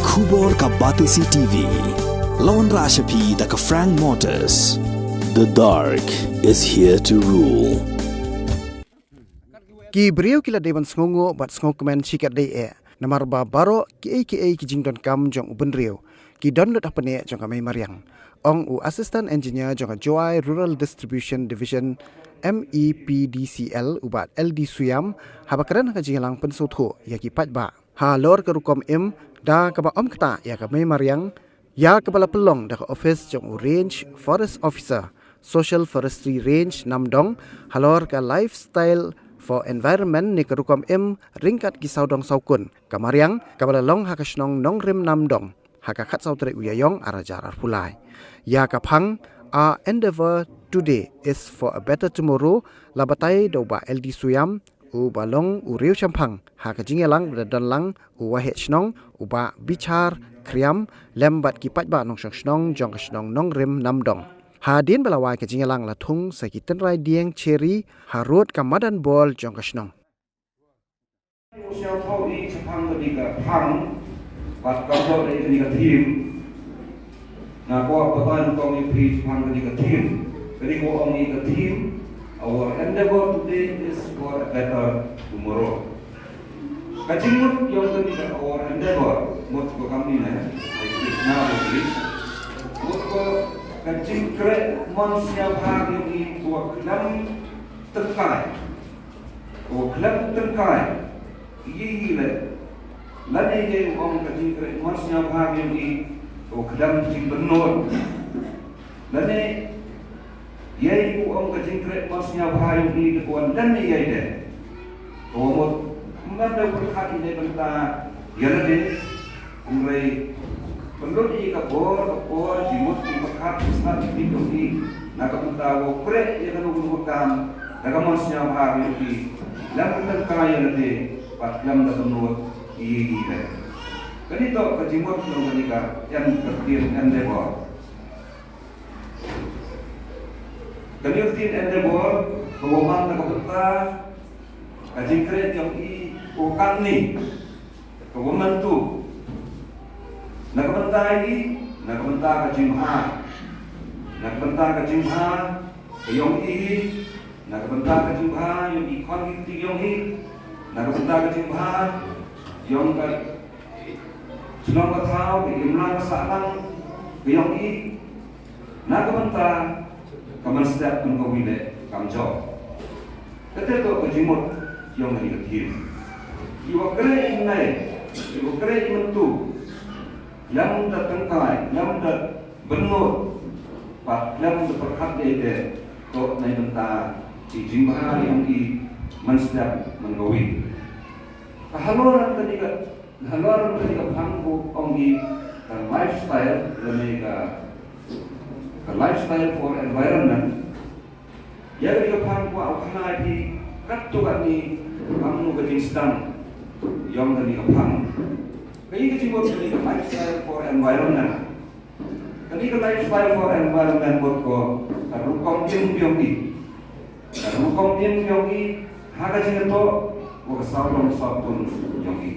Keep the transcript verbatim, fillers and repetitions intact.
Khubor ka Batesi T V. Lawan Rashapi da ka Frank Motors. The dark is here to rule. Ki briew ki la dei ban sngewnguh bad sngewkmen shikatdei eh namar ba baroh kiei kiei ki jingdonkam jong u bynriew ki don lut hapdeng jong ka mei mariang, ong u Assistant Engineer jong ka Jowai Rural Distribution Division, M E P D C L, u Bah L D Suyam, haba kren ha ka jingïalang pynsngewthuh ïa ki paidbah halor ka rukom im da kaba ym ktah ïa ka mei mariang, ïa kaba la pynlong da ka ophis jong u Range Forest Officer, Social Forestry Range Namdong, halor ka Lifestyle for Environment ne ka rukom im ryngkat ki sawdong sawkun ka mariang, kaba la long ha ka shnong Nongrim Namdong ha ka khatsaw tarik u Ïaïong arhajar arphew lai. Ïa ka phang A Endeavour Today is for a Better Tomorrow la batai da u Bah L D Suyam, uba long u riewshemphang ha ka jingïalang ba la don lang u Waheh Shnong, u Bah Bichar Khriam, lem bad ki paidbah nongshong shnong jong ka shnong Nongrim Namdong. Hadien ba la wai ka jingïalang la thung sa ki tynrai dieng cherry harud ka madan ball jong ka shnong. Sngewthuh ïa shaphang kane ka phang bad ka dei kane ka theme. Nga kwah batai ïa phi shaphang kane ka theme. Kane ka ong ïa ka theme, our endeavor today is for a better tomorrow. Ka jingmut ïa kane ka our endeavor, mut ko kam ni ne, ai Krishna ko ni. Mut ko ka jingkhreh mon sngewbha ïa ngi ko khlem tyngkai. Ko khlem tyngkai. Ïa ngi le. Lane ïa u ong ka jingkhreh mon sngewbha ïa ngi ko khlem jingbynnud. Lane ïa u ong ka jingkhreh mon sngewbha ïa ngi ko lane ïa de. Ko mut man da pyrkhat ïa bynta ïa lade. Hynrei pynlut ïa ka bor ka bor jingmut jingpyrkhat sngap ïa ki jong ki na ka bynta wow khreh ïa kano kano ka kam da ka mon sngewbha ïa ki. Lem ka tyngkai ïa lade bad lem da ka bynnud ïa ki. Kane to ka jingmut jong kane ka en ka theme endeavor. Kane ka theme endeavor ka wa man na ka bynta ka jingkhreh jong i ko kamni. Ka wa man tu. Na ka bynta i, na ka bynta ka jingbha. Na ka bynta ka jingbha ka yong i, na ka bynta ka jingbha yong i khon ki kti yong i. Na ka bynta ka jingbha yong ka shnong ka thaw, ka imlang ka sahlang ka yong i. Na ka bynta ka mynstep kum ka wi leh kam jop. Kata to ka jingmut yong kane ka theme. I wa khreh i nai, i wa khreh i myntu. Lem da tyngkai, lem da bynnud. Pat lem da pyrkhat de de. To na ka bynta i jingbha yong i mynstep kum ka wi. Ka halor kane ka Halor kane ka phang ko ong i ka lifestyle lane ka, ka lifestyle for environment. Ïa kane ka phang ko au khana i katto katne kamno ka jingsdang yong kane ka phang. Ka i ka jingmut kane ka lifestyle for environment. Kane ka lifestyle for environment mut ko ka rukom im yong i. Ka rukom im yong i ha ka jingïatoh wa ka sawdong sawkun yong i.